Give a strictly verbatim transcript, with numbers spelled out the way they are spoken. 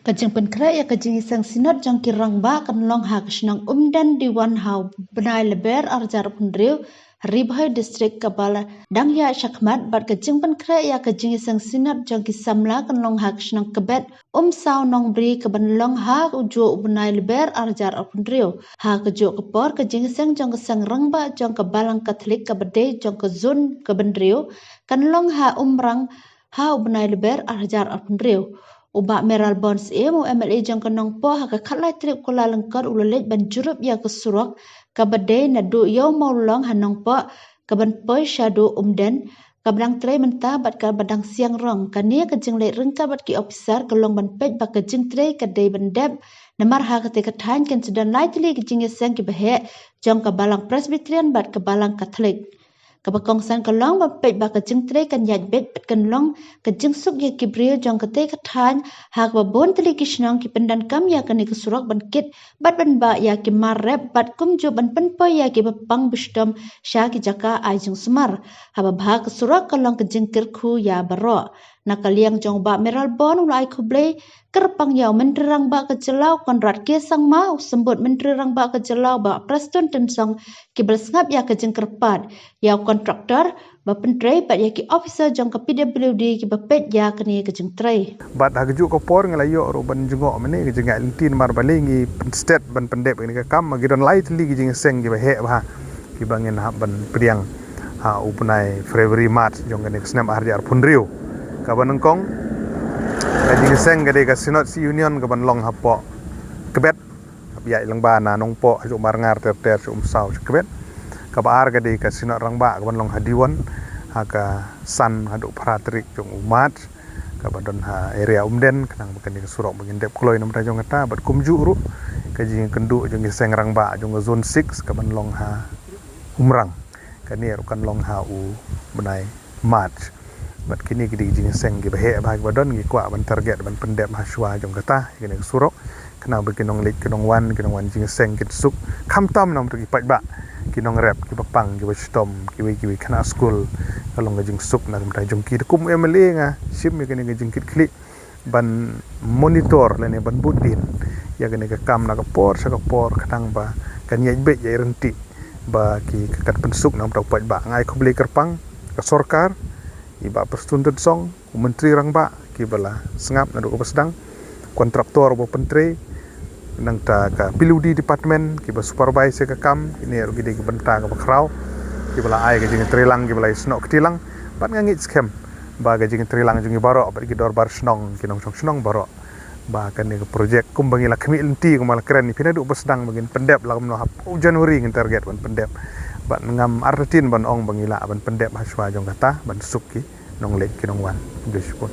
Ka jingpynkhreh ïa ka jingïaseng Synod jong ki rangbah kan long ha ka shnong Umden Diwan ha u bnai Lber arhajar arphew hynriew, Ri Bhoi District, kaba la dang ïaid shakhmat bad ka jingpynkhreh ïa ka jingïaseng Synod jong ki samla kan long ha ka shnong Kbet Umsaw Nongbri kaban long ha u juh u bnai Lber arhajar arphew hynriew. Ha ka juh ka por ka jingïaseng jong ka seng rangbah jong ka Balang Katholik kaba dei jong ka zone kaba hynriew kan long ha Umrang ha u bnai Lber arhajar arphew hynriew. U Bah Mayralborn Syiem, u M L A jong ka Nongpoh, ha ka khatlai tarik u Kyllalyngkot u la leit ban jurip ïa ka surok kaba dei naduh Ïew Mawlong ha Nongpoh kaban poi sha haduh Umden, kaba dang trei mynta bad kaba dang siang rong. Kane ka jingleit ryngkat bad ki ophisar ka long ban peit ba ka jingtrei ka dei ban dep, namar ha katei ka thaiñ kan sa don lai tylli ki jingïaseng kiba heh jong ka Balang Presbyterian bad ka Balang Katholik. Kaba kongsan ka long ban peit ba ka jingtrei kan ïaid beit bad kan long ka jingsuk ïa ki briew jong katei ka thaiñ, ha kaba bun tylli ki shnong ki pyndonkam ïa kane ka surok ban kit bad ban bah ïa ki mar rep bad kumjuh ban pynpoi ïa kiba pang ba shitom sha ki jaka ai jingsumar. Haba bha ka surok ka long ka jingkyrkhu ïa baroh. Na ka liang jong u Bah Mayralborn u la ai khublei kyrpang ïa u Myntri Rangbah ka jylla u Conrad K Sangma, u Symbud Myntri Rangbah ka jylla u Bah Prestone Tynsong, kiba la sngap ïa ka jingkyrpad ïa u kontraktor ba pyntrei bad ïa ki ophisar jong ka P W D kiba peit ïa kane ka jingtrei. Bad ha kajuh ka por ngi la ïoh ruh ban jngoh mynne ka jingïaid lynti namar balei ngi pynstet ban pyndep ïa kane ka kam, ma ki don lai tylli ki jingïaseng kiba heh bha kiba ngin hap ban pdiang ha u bnai February, March jong kane ka snem arhajar arphew hynriew. Kaba nyngkong ka jingïaseng ka dei ka Synod Union kaban long hapoh Kbet, hap ïaid lyngba na Nongpoh, hajuh Marngar ter ter, sha Umsaw, sha Kbet. Kaba ar ka dei ka Synod Rangbah kaban long ha Diwan ha ka san haduh phra tarik jong u March, kaba don ha area Umden, khnang ba kane ka surok ba ngin dep kloi namar jong kata, bad kumjuh ruh ka jingïakynduh jong ki seng rangbah jong ka Zone six kaban long ha Umrang. Kane ruh kan long ha u bnai March. Bad kine ki dei ki jingïaseng kiba heh bha kiba don, ngi kwah ban target ban pyndep ha shuwa jong kata ïa kane ka surok, khnang ba ki nongleit ki nongwan, ki nongwan jingïaseng kin suk, khamtam namar ki paidbah, ki nongrep, kiba pang, kiba shitom, kiwei kiwei khynnah skul, ka long ka jingsuk na ka bynta jong ki. Te kum M L A nga shim ïa kane ka jingkitkhlieh ban monitor lane ban bud dien ïa kane ka kam na ka por sha ka por, khnang ba kan ïaid beit ïaid ryntih, ba ki, ka kan pynsuk na ka bynta u paidbah. Nga ai khublei kyrpang ka sorkar, i Bah Prestone Tynsong, u Myntri Rangbah, kiba la sngap naduh kaba sdang, kontraktor ba pyntrei, nangta ka P W D department kiba supervise ïa ka kam. Kine ruh ki dei ki bynta kaba khraw kiba la ai ka jingtreilang, kiba la ïasnoh kti lang. Bad nga ngeit skhem ba ka jingtreilang jong ngi baroh bad ki dorbar shnong, ki nongshong shnong baroh, ba kane ka projek kumba ngi la khmih lynti, kumba la kren ïa phi naduh ba sdang, ba ngin pyndep la kumno, hapoh January ngin target ban pyndep. Bad ngam artatien ban ong ba ngi lah ban pyndep ha shuwa jong kata ban suk ki nongleit ki nongwan. Khublei shibun.